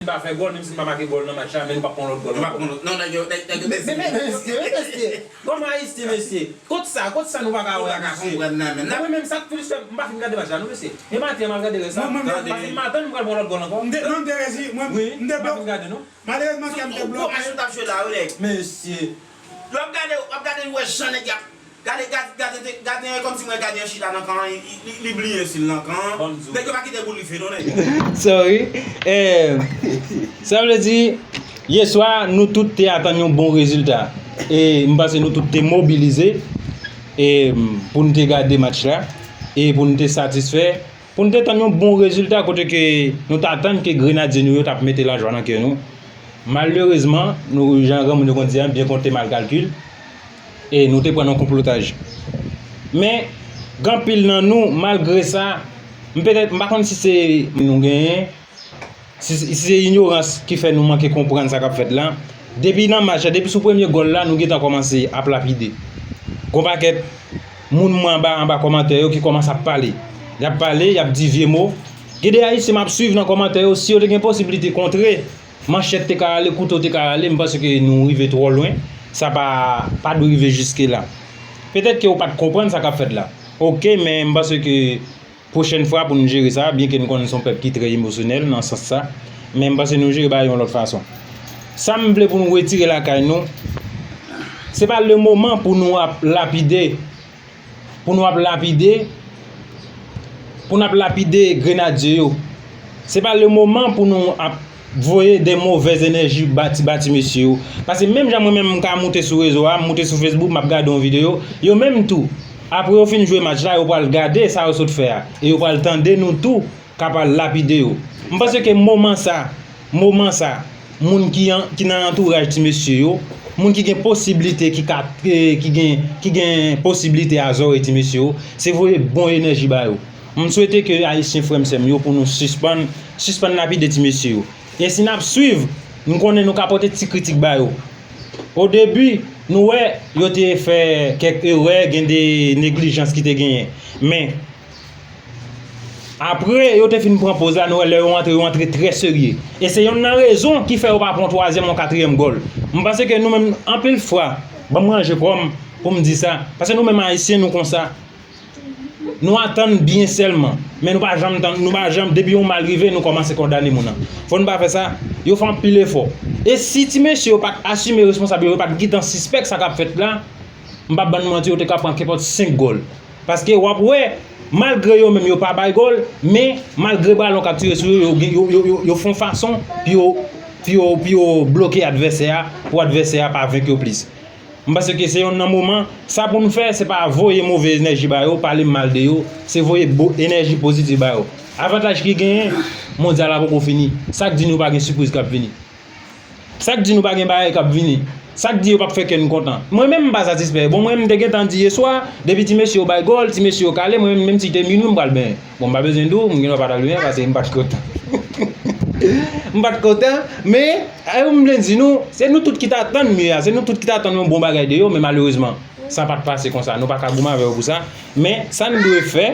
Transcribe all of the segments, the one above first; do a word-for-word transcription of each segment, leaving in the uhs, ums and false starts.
n pa fè gòl, menm si n pa make gòl nan match la, men n p ap pran lòt gòl ankò. Non, nèg yo, nèg yo, mesye, mesye, mesye. Kòm Ayisyen, mesye. Kot sa, kot sa nou pa ka wè, mesye? Mwen menm, sa k plis fè m pa fin gade match la, non, mesye. E maten an, m al gade rès la. Paske maten, m pral pran lòt gòl ankò. M te, non, m te rezi, mwen, m te blòk. Malerezman, kè m te bloke. Gwo match nou t ap jwe la, wi, nèg. Mesye. Lè w ap gade, w ap gade, w wè jan nèg y ap Gade, gade, gade, gade, kòmsi mwen gade yon chita nan kan an, li, li, li bliye si l nan kan an. Nèg yo pa kite boul rive non, nèg. Sorry. Eh, sa vle di, yè swa, nou tout te atann yon bon rezilta. E m panse nou tout te mobilize, e, pou n te gade match la, e pou n te satisfè, pou n te tann yon bon rezilta kote ke nou t atann ke Grenadye nou yo t ap mete lajwa nan kè nou. Malerezman, nou, jan granmoun yo konn di a, byen konte mal kalkil, e nou te pran nan konplotaj. Men, gen anpil nan nou, malgre sa, m petèt, m pa konn si se nou genyen, si, si se inyorans ki fè nou manke konprann sa k ap fèt la. Depi nan match la, depi sou premye gòl la, nou gentan kòmanse ap lapide. Gon pakèt moun mwen anba, anba kòmantè yo ki kòmanse ap pale. Y ap pale, y ap di vye mo. Gen de Ayisyen m ap swiv nan kòmantè yo, si yo te gen posiblite kontre, manchèt te ka rale, kouto te ka rale, m panse ke nou rive twò lwen. Sa pa, pa dwe rive jiske la. Petèt ke ou pa t konprann sa k ap fèt la. Oke, men m panse ke pwochèn fwa pou nou jere sa, byen ke nou konnen se yon pèp ki trè emosyonèl nan sans sa, men m panse nou jere bagay yon lòt fason. Sa m vle pou nou retire lakay nou, se pa le moman pou nou ap lapide, pou nou ap lapide, pou n ap lapide grenadye yo. Se pa le moman pou nou ap voye de movèz enèji ba ti, ba ti mesye yo. Paske menm jan mwen menm m ka moute sou rezo a, m moute sou Facebook, m ap gade yon videyo, yo menm tou, apre yo fin jwe match la, yo pral gade sa yo sot fè a, e yo pral tande nou tou k ap al lapide yo. M panse ke moman sa, moman sa, moun ki an, ki nan antouraj ti mesye yo, moun ki gen posiblite, ki ka, ki, ki gen, ki gen posiblite a zòrèy ti mesye yo, se voye bon enèji ba yo. M swete ke Ayisyen frè m sè m yo pou nou sispann, sispann lapide ti mesye yo. E si n ap swiv, m konnen nou ka pote ti kritik ba yo. O debi, nou wè yo te fè kèk erè, gen de neglijans ki te genyen. Men, apre yo te fin pran poz la, nou wè lè yo antre, yo antre trè serye. E se yonn nan rezon ki fè yo pa pran twazyèm ou katriyèm gòl. M panse ke nou menm, anpil fwa, ban m ranje kò m pou m di sa, paske nou menm Ayisyen, nou konsa. Nou atann byen sèlman, men nou pa janm tann, nou pa janm, depi yon mal rive, nou kòmanse kondane moun nan. Fò n pa fè sa, yo fè anpil efò. E si ti mesye yo pa t asime responsab yo, yo pa t gentan sispèk sa k ap fèt la, m p ap ban nou manti, yo te ka pran kenpòt senk gòl. Paske w ap wè, malgre yo menm yo pa bay gòl, men malgre balon k ap tire sou yo, yo, yo, yo, yo, yo fè yon fason pou yo, pou yo, pou yo bloke advèsè a, pou advèsè a pa venk yo plis. M panse ke se yonn nan moman, sa pou n fè, se pa voye move enèji ba yo, pale mal de yo, se voye bo, enèji pozitif ba yo. Avantaj ki genyen, mondyal la poko fini. Sa k di nou pa gen sipriz k ap vini? Sa k di nou pa gen bagay k ap vini? Sa k di yo p ap fè kè n kontan? Mwen menm, m pa satisfè. Bon, mwen, m te gentan di yè swa, depi ti mesye yo bay gòl, ti mesye yo kale, mwen menm, menm si te minwi, m pral benyen. Bon, m pa bezwen di w, m gendwa pa t al benyen, paske m pa t kontan. M pa t kontan, men, e, m vle di nou, se nou tout ki t atann mye a, se nou tout ki t atann yon bon bagay de yo, men malerezman, sa pa t pase konsa. Nou pa ka goumen avè yo pou sa. Men, sa n dwe fè,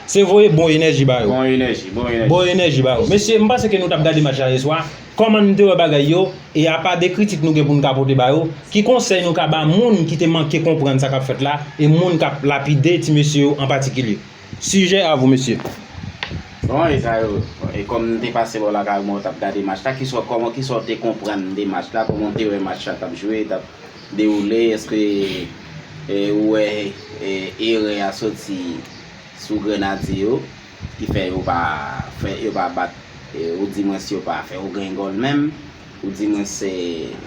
se voye bon enèji ba yo. Bon enèji, bon enèji. Bon enèji ba yo. Mesye, m panse ke nou t ap gade match la yè swa. Kòman n te wè bagay yo? E apa de kritik nou gen pou n ka pote ba yo, ki konsèy nou ka ba moun ki te manke konprann sa k ap fèt la, e moun k ap lapide ti mesye yo an patikilye? Sujet à vous, messieurs. Bon, e sa yo, e kòm m te pase bò lakay mwen, w t ap gade match la, kisa w, kòman, kisa w te konprann de match la, kòman w te wè match la t ap jwe, t ap dewoule, èske, e, ou wè, e, erè a soti sou Grenadye yo, ki fè yo pa fè, yo pa bat, e, ou di mwen si yo pa fè okenn gòl menm, ou di mwen se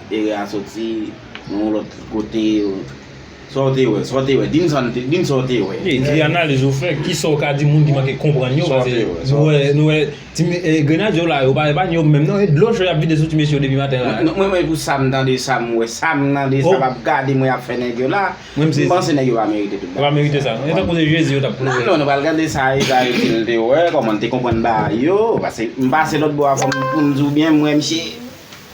erè a soti nan yon lòt kote, sa w te wè, sa w te wè, di m sa w te, di m sa w te wè. E ki analiz ou fè, kisa w ka di moun ki manke konprann yo, paske nou wè, nou wè, ti, e, Grenadye yo la, yo pa epa yo menm non, e dlo cho y ap vide sou ti mesye yo depi maten la. Mwen, mwen, mwen, pou sa m tande, sa m wè, sa m tande, sa m ap gade, mwen ap fè nèg yo la, Mwen, m sezi. M panse nèg yo pa merite tout bagay. Yo pa merite sa, non? E tankou se Jezi yo t ap ploure. Non, non, nou pral gade sa, e sa yo di l te wè, kòman l te konprann bagay yo, paske m pase lòt bò a, fò m, pou m di w byen, m wè misye,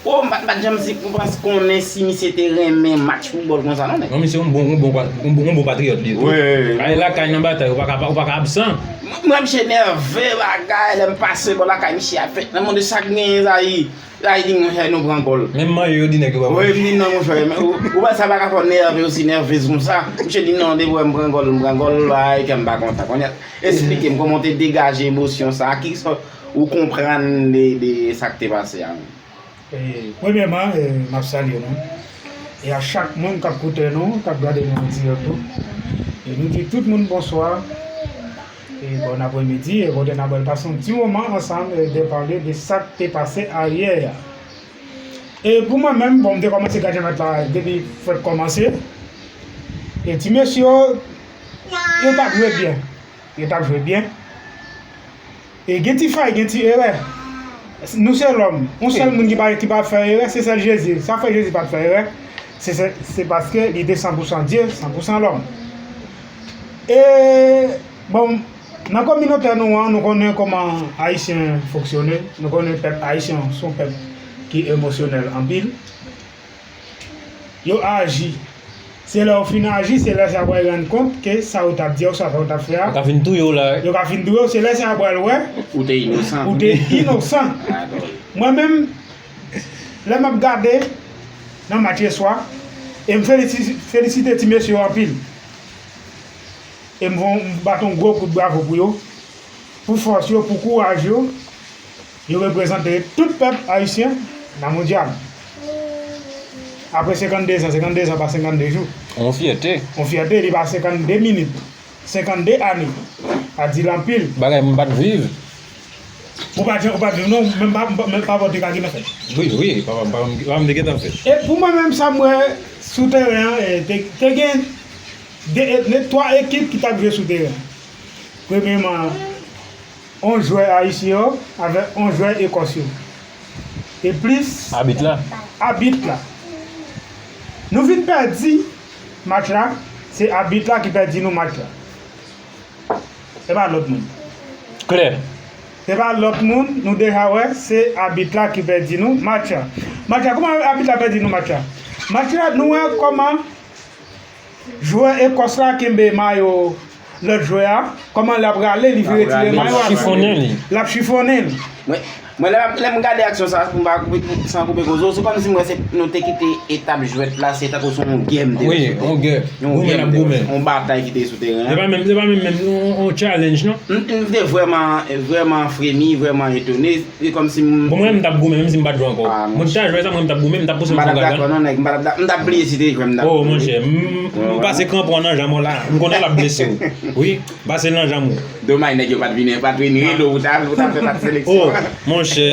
Oh, m pa t, m pa t janm si, m pa t konnen si misye te renmen match foutbòl konsa non, nèg. Non, misye yon bon, yon bon, yon bon, yon bon patriyòt li tou. Wi, wi, wi. Ay lakay nan batay, ou pa ka, ou pa ka absan. Mwen, mwen, misye nève bagay, lè m pase bò lakay misye ap fèt nan mande sa k genyen, Zayi. Zayi di, monchè, nou pran gòl. Menm mayo yo di nèg yo pa pran. Wi, m di non, monchè, men ou, ou wè sa pa ka fè w nève osi nèvez konsa. Misye di non, depi w wè m pran gòl, m pran gòl, ay, kè m pa kontan. Kounye a, esplike m kòman w te degaje emosyon sa, ki sa ou konprann de, de sa k te pase a menm? E, premyèman, e, m ap salye nou. E a chak moun k ap koute nou, k ap gade nou an dirèk tou. E nou di tout moun bonswa. E bon apremidi, e kote n ap al pase yon ti moman ansanm, e de pale de sa k te pase ayè a. E pou mwen menm, bon, m te kòmanse gade match la depi fèt kòmanse. E ti mesye yo, yo t ap jwe byen. Yo t ap jwe byen. E gen ti fay, gen ti erè. Nou se lòm. Yon sèl moun ki pa, ki pa fè erè, se sèl Jezi. Sa fè Jezi pa t fè erè, se, se, se paske li te san pou san Dye, san pou san lòm. E, bon, nan kominote nou an, nou konnen kòman Ayisyen fonksyone. Nou konnen pèp Ayisyen se yon pèp ki emosyonèl anpil. Yo aji. Se lè yo fin aji, se lè sa yo pral rann kont ke sa yo t ap di a, sa yo t ap fè a. Yo ka fin touye w la, wi. Yo ka fin touye w, se lè sa yo pral wè. Ou te inosan. Ou te inosan. Mwen menm, lè m ap gade nan match yèswa, e m felisi-, felisite ti mesye yo anpil. E m von, m bat yon gwo kout bravo pou yo, pou fòs yo, pou kouraj yo. Yo reprezante tout pèp ayisyen nan mondyal. Apre senkannde zan, senkannde zan pa senkannde jou. On fyète. On fyète, li pa senkannde minit, senkannde ane. Sa di l anpil. Bagay m pa t viv. Ou pa t, ou pa t viv non, menm pa, menm pa bò te ka gen nan fèt. Wi, wi, pa, pa, pa, pa m te gentan fèt. E pou mwen menm, sa m wè sou teren an, e, te, te gen de, de, twa ekip ki t ap jwe sou teren an. Premyèman, on jwè ayisyen yo avèk on jwè ekòs yo. E plis abit la. Abit la. Nou vin pèdi match la, se abit la ki pèdi nou match la. Se pa lòt moun. Klè. Se pa lòt moun, nou deja wè, se abit la ki pèdi nou match la. Match la, kòman abit la pèdi nou match la? Match la, nou wè kòman jwè ekòs la kenbe mayo lòt jwè a, kòman l ap rale, li vire tire mayo a. L ap chifonnen li. L ap chifonnen li. Mwen, mwen, lè, lè m gade aksyon sa, pou m pa koupe, san koupe koze w, se kòmsi m wè se, nou te kite etap jwèt la, se tankou se yon gè m te wè sou teren. Wi, yon gè. Yon gè m te wè. Goumen, n ap goumen. Yon batay ki te sou teren an. Se pa menm, se pa menm, menm yon, yon challenge, non? M, m te vrèman, vrèman fremi, vrèman etone. Se kòmsi m... Bon, mwen menm, m t ap goumen, menm si m pa t jwe ankò. Ah, mwen ta jwe sa, mwen, m t ap goumen, m t ap pouse m fon gagan. M pa t ap dakò, non, nèg, m pa t ap da-, m t ap bliye si te jwe, m t ap... Oh, monchè, m, m pase kranpon nan janm w la. M konnen l ap blese w. Wi, m pase l nan janm ou. Domaj, nèg yo pa t vini, pa t vini rele w pou ta, pou ta fè pati seleksyon. Oh, monchè.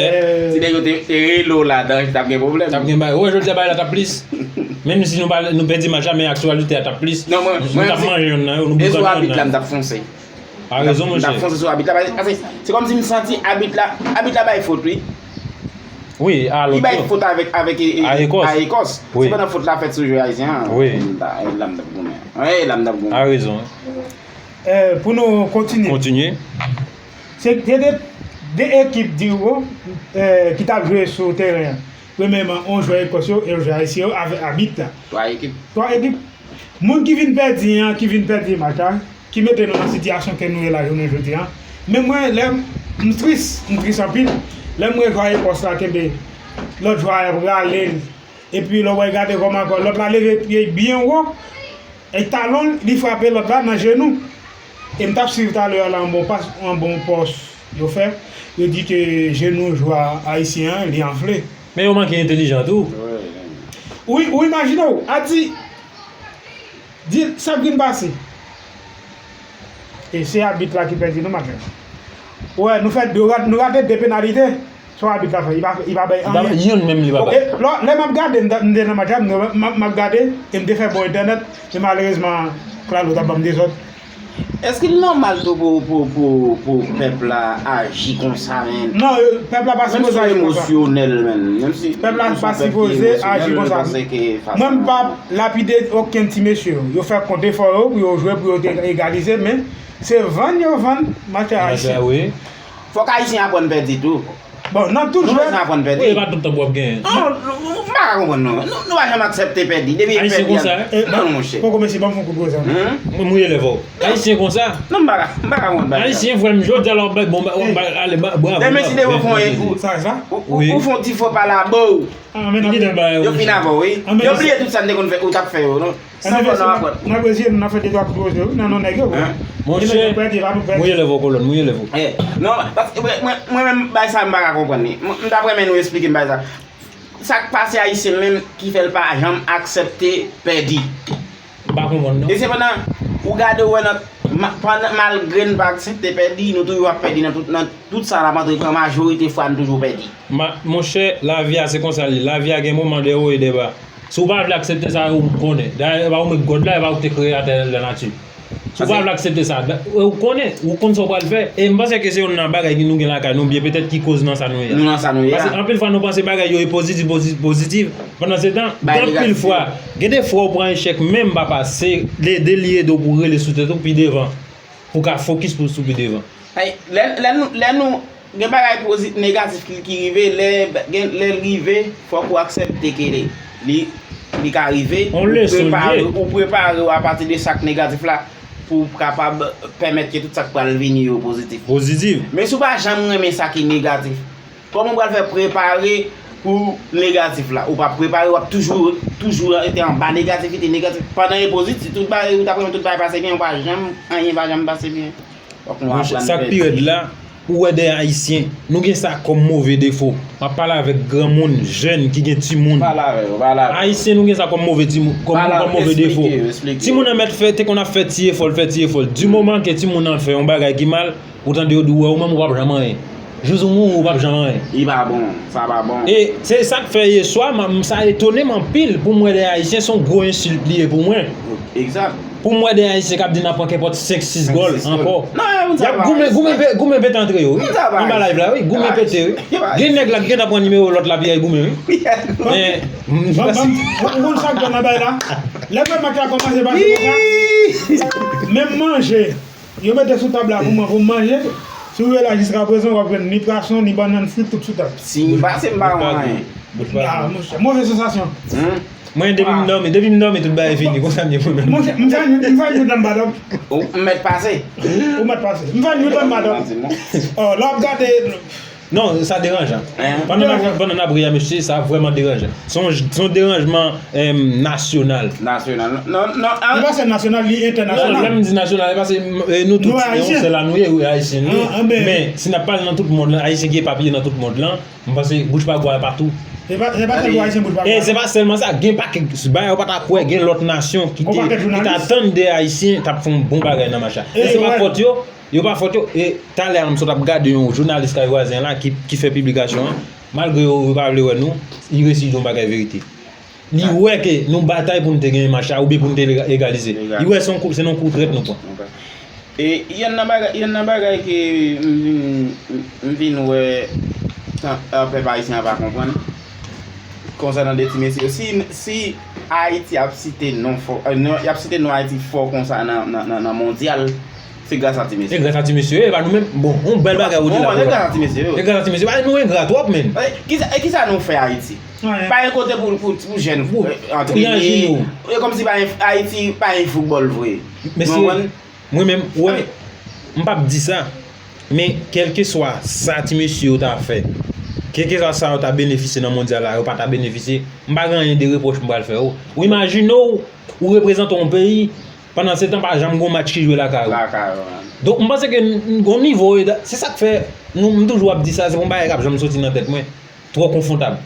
Si nèg yo te, te rele w ladan, t ap gen pwoblèm. T ap gen bagay. Ou wè, jodi a, bagay la t ap plis. Menm si nou pa, nou pèdi match la, men aktyalite a t ap plis. Non, mwen, nou t ap manje yonn nan yo, nou boukannen yonn nan yo. E sou abit la, m t ap fonse. A rezon, monchè. M t ap fonse sou abit la, paske, paske se kòmsi m santi abit la, abit la bay fot, wi. Wi, a lòt yo. Li bay fot avèk, avèk, e, e, a Ekòs. A Ekòs. Wi. Sepandan fot la fèt sou jwè ayisyen an. Wi. M ta, e la m t ap goumen. E la m t ap goumen. A rezon. E, pou nou kontinye. Kontinye. Se te de, de ekip, di w, e, ki t ap jwe sou teren an. Premyèman, on jwè Ekòs yo e on jwè Ayisyen yo avèk abit la. Twa ekip. Twa ekip. Moun ki vin pèdi an, ki vin pèdi match la, ki mete nou nan sitiyasyon ke nou ye la jounen jodi a. Men mwen, lè m, m tris, m tris anpil. Lè m wè jwè Ekòs la kenbe lòt jwè a, y ap rale l. Epi lè w wè, gade kòman ankò lòt la leve pye l byen wo. E talon l, li frape lòt la nan jenou. E m t ap swiv talè a la, yon bon pas, yon bon pòs yo fè. Yo di ke jenou jwè ayisyen an, li anfle. Men yo manke entelijan tou. Wi, ou imajine w, a di, di sa k vin pase. E se abit la ki pèdi nou match la. Wè, nou fè de rat, nou rate de penalite. Sa abit la fè, li pa, li pa bay anyen. Li pa bay youn menm, li pa bay. E lò, lè m ap gade, m ta, m te nan match la, m, m, m ap gade, e m te fè bon entènèt, men malerezman, Claro t ap ban m dezòd. Èske l nòmal tou pou, pou, pou, pou pèp la aji konsa, menm? Non, e, pèp la pa sipoze aji konsa. Menm si w emosyonèl, menm, menm si... Pèp la pa sipoze aji konsa. Mwen, m p ap lapide okenn ti mesye. Yo fè kont efò yo pou yo jwe, pou yo te egalize, men se vann yo vann match ayisyen. Match la, wi. Fòk Ayisyen aprann pèdi tou. Bon, nan tout jwèt. Nou bezwen aprann pèdi. Wi, e pa tout tan pou w ap genyen. Non, nou, nou, nou pa ka konprann non. Nou, nou pa janm aksepte pèdi. Depi e pèdi, konsa, wi. Non, monchè. Poko mesye, ban m fon kout gwo zam. Poko mesye, leve w. Ayisyen konsa. Non, m pa ka, m pa ka konprann bagay sa. Ayisyen, frè m, jodi a la w ap bay, bon, w ap bay, ale, bravo. Demen si devan fon e kou. Sa, sa? Ou, ou, ou fon ti fo pa la, bow. Ah, men nan. Yo fin avè w, wi. Yo bliye tout sa n te konn fè, ou t ap fè yo, non. San fò nan aprann. N ap reziye nou, n ap fè de twa kout woze, wi, nan non nèg yo, wi. Monchè, mouye lèv w kolòn, mouye lèv w. Non, paske mwen, mwen, mwen menm, bagay sa m pa ka konprann li. M, m t ap renmen nou esplike m bagay sa. Sa k pase Ayisyen menm ki fè l pa janm aksepte pèdi? M pa konprann, non. E sepandan, ou gade, ou wè nan, ma, pandan, malgre n pa aksepte pèdi, nou toujou ap pèdi nan tout, nan tout sa n ap antre pran, majorite fwa n toujou pèdi. Ma, monchè, lavi a se konsa l ye. Lavi a gen moman de wo e de ba. Si w pa vle aksepte sa, ou konnen. Dayè, e pa ou menm k God la, e pa ou k te kreye atè, lanati. Si w pa vle aksepte sa, da, ou konnen, ou konn sa w pral fè. E m panse ke se youn nan bagay ki nou gen lakay nou, byen petèt ki koz nan sa nou ye a. Nou nan sa nou ye a. Paske anpil fwa nou panse bagay yo e pozitif, pozitif, pozitif. Pandan se tan, gen anpil fwa, gen de fwa ou pran echèk menm pa pase, de, de li ede w pou rele sou tèt ou pi devan. Pou w ka fokis pou sou pi devan. Ay, lè, lè nou, lè nou, gen bagay pozi-, negatif ki, ki rive, lè, gen, lè l rive, fòk ou aksepte ke li, li, li ka rive. Yon leson li ye. Ou prepare, ou prepare w apati de sa k negatif la pou w kapab pèmèt ke tout sa k pral vini yo pozitif. Pozitif. Men si w pa janm renmen sa ki negatif, kòman w pral fè prepare pou negatif la? Ou p ap prepare, w ap toujou, toujou rete anba negativite, negatif. Pandan e pozitif, tout bagay, ou t ap renmen tout bagay pase byen, ou pa janm, anyen pa janm pase byen. Fòk nou aprann pèdi. Monchè, sa k pi rèd la, ou wè de Ayisyen, nou gen sa kòm move defo. M ap pale avèk granmoun, jèn ki gen timoun. Pale avè yo, pale avè yo. Ayisyen, nou gen sa kòm move timoun, kòm, kòm move defo. Pale avè yo, esplike, esplike. Timoun nan mèt fè, te konn ap fè ti efò, l fè ti efò. Di moman ke timoun nan fè yon bagay ki mal, ou tande yo di w, wè, ou menm ou p ap janm anyen. Jous ou mouri, ou p ap janm anyen. Li pa bon, sa pa bon. E se sa k fè yèswa, m, sa etone m anpil pou m wè de Ayisyen, se yon gwo ensilt li ye pou mwen. Egzak. Pou m wè de Ayisyen k ap di n ap pran kenpòt senk, sis gòl ankò. Y ap goumen, goumen, pe-, goumen pete antre yo, wi. Anba live la, wi. Goumen pete, wi. Gen nèg la ki gentan pran nimewo lòt la, pi y al goumen, wi. Men, m, m, m, ou konn sa k bon nan bagay la? Lè fè match la kòmanse pase konsa, menm manje. Yo mete sou tab la pou mwen, pou m manje. Si w rive la jiskaprezan, w ap jwenn ni pwason, ni bannann fri, tout sou tab. Si m pase, m pa wè anyen. Ah, monchè, move sansasyon. Mwen, depi m dòmi, depi m dòmi, tout bagay fini. Konsa m ye mwen menm. Monchè, m fè yon, m fè yon dan m pa dòmi. Ou, m mèt pase. Ou mèt pase. M fè yon dan m pa dòmi. Oh, lè w ap gade. Non, sa deranjan. Pandan n ap, pandan n ap ri a, mesye, sa vrèman deranjan. Se yon, se yon deranjman, em, nasyonal. Nasyonal. Non, non, ah. Li pa sèl nasyonal, li entènasyonal. Non, lè m di nasyonal, e paske, e, nou tout, se yon sèl la nou ye, wi, Ayisyen nou ye. Men, si n ap pale nan tout mond lan, Ayisyen ki epapiye nan tout mond lan, m panse bouch pa gwa pa tou. Se pa, se pa sèl pou Ayisyen bouch pa gwa. E se pa sèlman sa, gen pakèt, bagay ou pa ta kwè, gen lòt nasyon ki te, ki ta tann de Ayisyen t ap fè yon bon bagay nan match la. E se pa fòt yo, Yo pa fòt yo, e talè a m sot ap gade yon jounalis Kay Vwazen la ki, ki fè piblikasyon an, malgre yo, yo pa vle wè nou, li resi di yon bagay verite. Li wè ke nou batay pou n te genyen match la, oubyen pou n te lega-, egalize. Li wè se yon kou, se yon kou trèt nou pran. Ok. E yonn nan bagay, yonn nan bagay ke m vin, m, m vin wè tan, a, pèp ayisyen an pa konprann, konsènan de ti mesye yo. Si, si Ayiti ap site non fò, e, non, y ap site non Ayiti fò konsa nan, nan, nan, nan mondyal, se gras a ti mesye. E gras a ti mesye, e pa nou menm. Bon, yon bèl bagay ou di la. Bon, e gras a ti mesye yo. E gras a ti mesye. Bagay nou engra twòp, menn. E kisa, e kisa nou fè Ayiti? Pa gen kote pou, pou, pou jèn, e, antrene. E kòmsi pa gen, Ayiti pa gen foutbòl vre. Mesye, mwen menm, wè, m p ap di sa. Men, kèlkeswa sa ti mesye yo ta fè, kèlkeswa sa yo ta benefisye nan mondyal la, yo pa ta benefisye, m pa gen anyen de repwòch m pral fè yo. Ou imajine w, ou reprezante yon peyi, pandan se tan pa janm gon match ki jwe lakay ou. Lakay ou, man. Donk, m panse ke n, n gon nivo, e da-, se sa k fè nou, m toujou ap di sa, se pa yon bagay k ap janm soti nan tèt mwen. Twò konfwontab.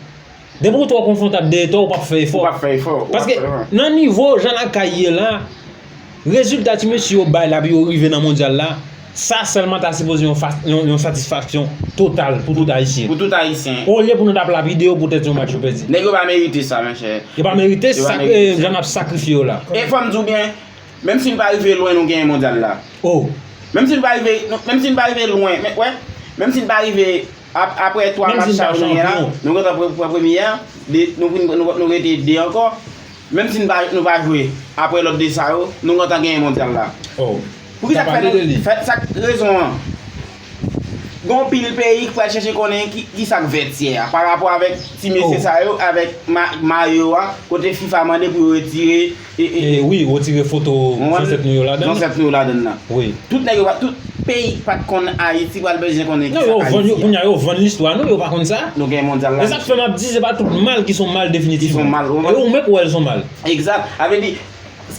Depi w twò konfwontab dèyè tò, ou p ap fè efò. Ou p ap fè efò. Paske nan nivo jan lakay ye la, rezilta ti mesye yo bay la pou yo rive nan mondyal la, sa sèlman ta sipoze yon fa-, yon, yon satisfaksyon total pou tout Ayisyen. Pou tout Ayisyen. Olye pou nou t ap lapide yo poutèt yon match yo pèdi. Nèg yo pa merite sa, monchè. Yo pa merite sa, e, jan n ap sakrifye yo la. E fò m di w byen, menm si n pa rive lwen, nou genyen mondyal la. Oh. Menm si n pa rive, nou, menm si n pa rive lwen, men, wè, menm si n pa rive ap-, apre twa match sa yo nou genyen la, nou gentan pran, pran premye a, de, nou, nou, nou, nou rete de ankò. Menm si n pa, nou pa jwe apre lòt de sa yo, nou gentan genyen mondyal la. Oh. Poukisa fè nou, fè sa k rezon an? Gon pil peyi ki pral chèche konnen ki, ki sa k vètyè a, pa rapò avèk ti mesye sa yo, avèk ma, mayo a, kote fifa mande pou yo retire, e, e, E wi, retire foto zansèt nou yo ladan. Zansèt nou yo ladan nan. Wi. Tout nèg yo, tout peyi ki pa t konn Ayiti pral bezwen konnen ki sa Ayiti. Kounye a yo vann listwa nou, yo pa konn sa. Nou gen mondyal la. E sa k fè m ap di, se pa tout mal ki son mal definitivman. Ki son mal. E ou menm ou wè l son mal. Egzat. Sa vle di,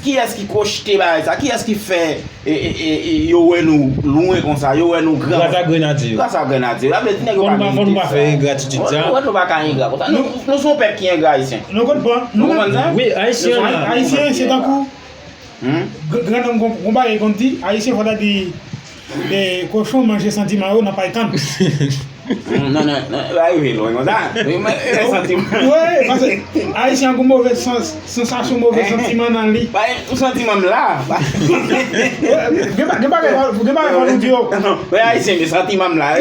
kiyès ki kwochte bagay sa? Kiyès ki fè e, e, e, e, yo wè nou lwen konsa, yo wè nou gran. Gras a grenadye yo. Gras a grenadye yo. Sa vle di nèg yo pa merite sa. Fò nou pa fè engratitid sa. Ou wè nou pa ka engra konsa. Nou, nou se yon pèp ki engra, Ayisyen. Nou konprann sa? Wi, Ayisyen. Ayisyen, se tankou Grann nonm gon bagay konn di, Ayisyen fò ta di, kochon manje santiman yo nan pay kann. Non, non, non, pa rive lwen konsa. Santiman. Wi, paske Ayisyen an gon move sansasyon, move santiman nan li. Bay ou santiman m la. Gen bagay fò nou di yo. Non, non, men Ayisyen gen santiman m la.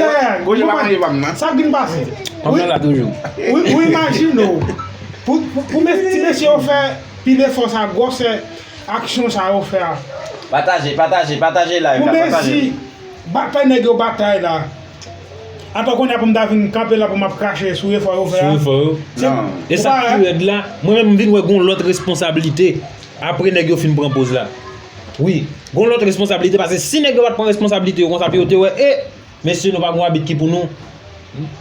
Kochon pa manje pa m nan. Sa k vin pase? Ou imajine w. Pou ti mesye yo fè pil efò sa, gwòsè aksyon sa yo fè a. Pataje, pataje, pataje live la, pataje. Pou mesi batay nèg yo batay la. Atò kounye a pou m ta vin kanpe la pou m ap krache sou efò yo fè a. Sou efò yo. E sa k pi rèd la, mwen menm m vin wè gon lòt responsablite apre nèg yo fin pran poz la. Wi, gon lòt responsablite paske si nèg yo pa t pran responsablite yo konsa pou yo te wè e Mesye, nou pa gon abit ki pou nou.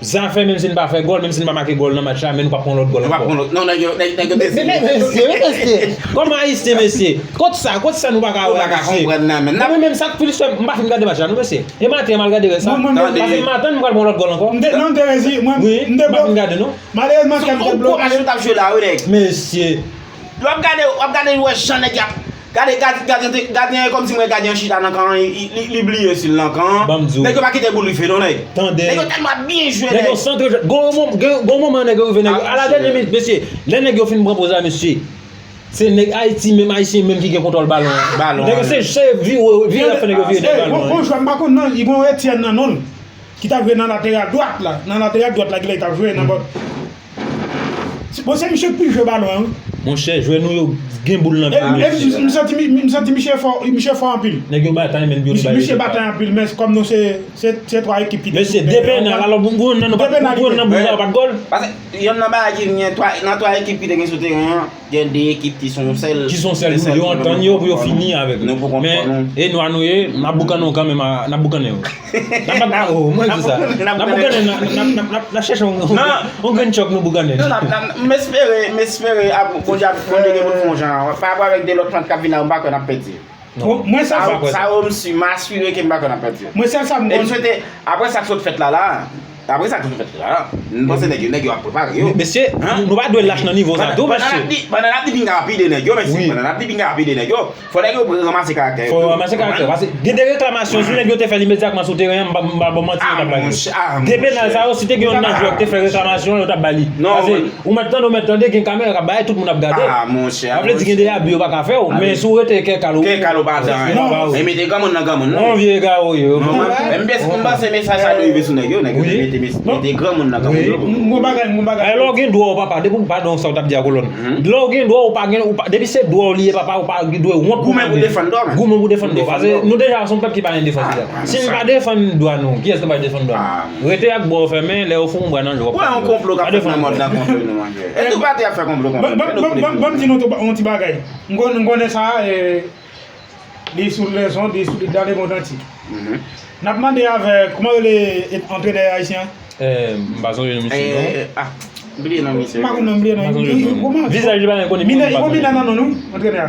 Zafè, menm si n pa fè gòl, menm si n pa make gòl nan match la, men nou p ap pran lòt gòl ankò. Nou p ap pran lòt. Non, nèg yo, nèg, nèg yo te. Men, men, mesye, men, mesye. Kòman Ayisyen, mesye? Kot sa, kot sa nou pa ka wè, mesye? Nou pa ka konprann nan, men. Mwen menm, sa k plis fè m pa fin gade match la, non, mesye. E maten, m al gade rès la. Paske maten, m pral pran lòt gòl ankò. M te, non, m te rezi, mwen, m te bloke. Malerezman, kè m te bloke. Mesye. Lè w ap gade, w ap gade, w wè jan nèg y ap. Gade, gad, gadyen, gadyen an, e kòmsi m wè gadyen an chita nan kan an, li, li, li bliye si l nan kan an. Nèg yo pa kite boul rive non, nèg. Tande. Nèg yo tèlman ap byen jwe, nèg. Nèg yo santre jwèt. Gon moman, gen, gon moman nèg yo rive, nèg yo. Aladènye minit, mesye. Lè nèg yo fin pran poz la, mesye. Se nèg Ayiti menm, Ayisyen menm ki gen kontwòl balon an. Balon an. Nèg yo se, se vire, vire y ap fè nèg yo vire dèyè balon an. Gon jwè m pa konn non, li gon Etienne nan non l. Ki t ap jwe nan lateral dwat la. Nan lateral dwat la, ki lè li t ap jwe nan bò. Bon, se misye k pi jwe balon an, wi. Monchè, jwè nou yo gen boul nan pye yo. M santi, m santi misye fò, misye fò anpil. Nèg yo batay, men yo te bay rezilta. Misye batay anpil, men kòm nou se, se, se twa ekip ki te. Mesye, de penal, alò, pou, pou yonn nan nou pa, pou yonn nan boul la, pa t gòl. Paske yonn nan bagay ki gen twa, nan twa ekip ki te gen sou teren an, Gen de ekip ki se yon sèl. Ki se yon sèl gwoup, yo antann yo pou yo fini avèk nou. Nou pou kont kò nou. Men, e nwa nou ye, n ap boukannen w kanmenm, n ap boukannen w. N ap boukannen w, mwen di sa. N ap boukannen w, n ap, n ap, n ap, n ap chèche yon, yon grenn chòk nou boukannen. Non, n ap, n ap, m espere, m espere, Bondye ap, Bondye gen pou l fè yon jan. Pa rapò avèk de lòt plant k ap vin la, m pa kwè n ap pèdi. Mwen sèl sa. Sa yo m si, m asire ke m pa kwè n ap pèdi. Mwen sèl sa m konn. E m swete, apre sa k sot fèt la la, apre sa k sot fèt la la, m panse nèg yo, nèg yo ap prepare yo. Mesye, nou pa dwe lach nan nivo sa tou, mesye. Pandan n ap di, pandan n ap di pinga ap ede nèg yo, mesye, pandan n ap di pinga ap ede nèg yo, fò nèg yo ranmase karaktè yo tou. Fò yo ranmase karaktè yo, paske gen de reklamasyon, si nèg yo te fè l imedyatman sou teren an, m pa, m pa ba w manti, yo t ap ba yo. De penal sa yo, si te gen yonn nan jwè ki te fè reklamasyon, yo t ap ba li. Paske Ou mèt tande, ou mèt tande, gen kamera k ap bay, tout moun ap gade. Ah, monchè. Sa vle di gen de abi yo pa ka fè w, men si w rete kè kal ou. Kè kal ou pa jan. E mete granmoun nan granmoun, non. Yon vye egare w ye. M panse mesaj sa dwe rive sou nèg yo, nèg yo dwe mete, mete granmoun nan granmoun yo. M gon bagay, m gon bagay. Lè w gen dwa w papa, depi w pa nan sa w t ap di a kolòn. Lè w gen dwa w pa gen, depi se dwa w li ye papa, ou pa dwe wont pou goumen pou defann dwa w, men. Goumen pou defann dwa w. Paske nou deja se yon pèp ki pa gen defans deja. Si n pa defann dwa nou, kiyès ki pral defann dwa nou? Rete ak bra w fèmen, lè yo fè yon bra nan je w, w ap konprann. Wè yon konplo k ap fèt nan mòn nan kont nou, manje. E tou pati ap fè konplo kont nou. Ban m di nou yon ti bagay. M konnen sa, li sou lèzon, li sou dan lemonn antye. N ap mande avèk, kòman rele antrenè ayisyen an? M pa sonje non misye non. M bliye non misye. M pa konn non, m bliye non. Vizaj li pa gen konnen. Minè, li gon minè nan non nou, antrenè a.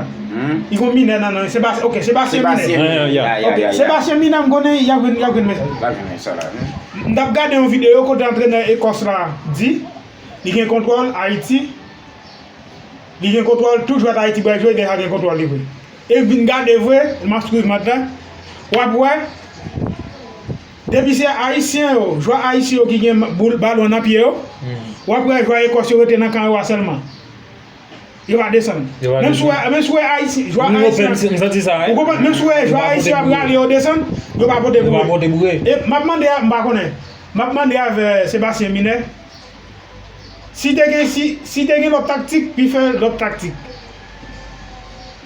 Li gon minè nan non. Sebastien, ok, Sebastien Minè. Ok, Sebastien Minè, m konnen y ap jwenn, y ap jwenn mesaj. M t ap gade yon videyo kote antrenè Ekòs la di li gen kontwòl Ayiti. Li gen kontwòl tout jwèt Ayiti pral jwe, deja gen kontwòl li vre. E vin gade vre, m ap swiv match la. W ap wè, depi se ayisyen yo, jwè ayisyen yo ki gen boul, balon nan pye yo, w ap wè jwè Ekòs yo rete nan kan yo a sèlman. Yo pa desann. Menm si w wè, menm si w wè ayisyen, jwè ayisyen. M santi sa, wi. Ou konprann? Menm si w wè jwè ayisyen ap rale yo desann, yo pa pote boure. Yo pa pote boure. E m ap mande a, m pa konnen. M ap mande avè Sebastien Minè. Si te gen, si, si te gen lòt taktik, li fè lòt taktik.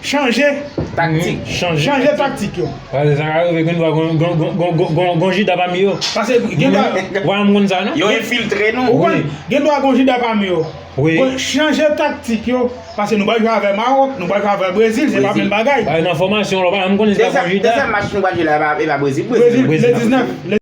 chanje, Taktik. Chanje. Chanje taktik yo. Pase sa ka rive, gen dwa gon- gon- gon- gon- gon- gon- gon Jida pami yo. Pase gen dwa, Ou pa janm konn sa, non? Yo enfiltre nou. ou konn, gen dwa gon Jida pami yo. Wi. Bon, chanje taktik yo. Pase nou pral jwe avè Mawòk, nou pral jwe avè Brezil, se pa Brezil. menm bagay. Bay nan fòmasyon, ou pa janm konn se pa gon Dezyèm Jida. dezyèm match nou pral jwe la, e pa- e pa Brezil. Brezil. Brezil, le diznèf.